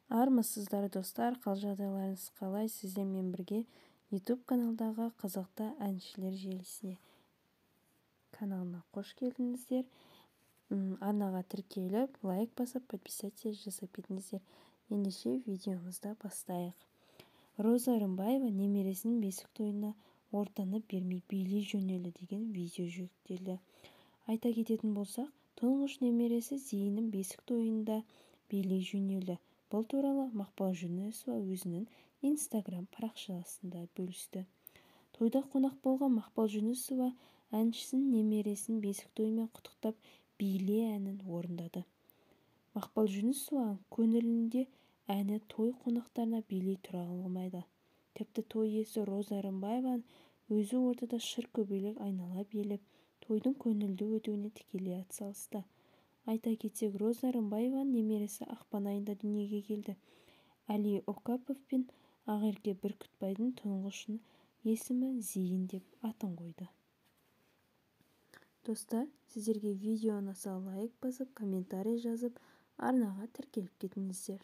Армысыздар, достар! Қал-жағдайларыңыз қалай? Сіздермен бірге YouTube каналдағы Қызықты әншілер желісіне каналына қош келдіңіздер. Арнаға тіркеліп, лайк басып, подписаться жасап кетіңіздер. Ендеше видеомызды бастайық. Роза Рымбаева немересінің бесік тойына ортаны бермей билей жөнелді деген видео жүктелді. Айта кететін болсақ, тұңғыш немересі Зейіннің бесік тойында билей жөнелді. Бұл туралы Мақпал Жүнісова өзінің Инстаграм парақшасында бөлісті. Тойда қонақ болған Мақпал Жүнісова әншісінің немересін бесік тойымен құттықтап, «Биле» әнін орындады. Мақпал Жүнісованың көңілді әні той қонақтарына билей тұра алмады. Тіпті той иесі Роза Рымбаеваның өзі ортада шыр көбелек айнала билеп, тойдың көңілді өтуіне тікелей атсалысты. Айта кетсек, Роза Рымбаеваның немересі ақпан айында дүниеге келді. Әли Оқапов пен Ақерке Бүркітбайдың тұңғышының есімі Зейін деп атын қойды. Достар, сіздерге видео ұнаса, лайк басып, комментарий жазып, арнаға тіркеліп кетіңіздер.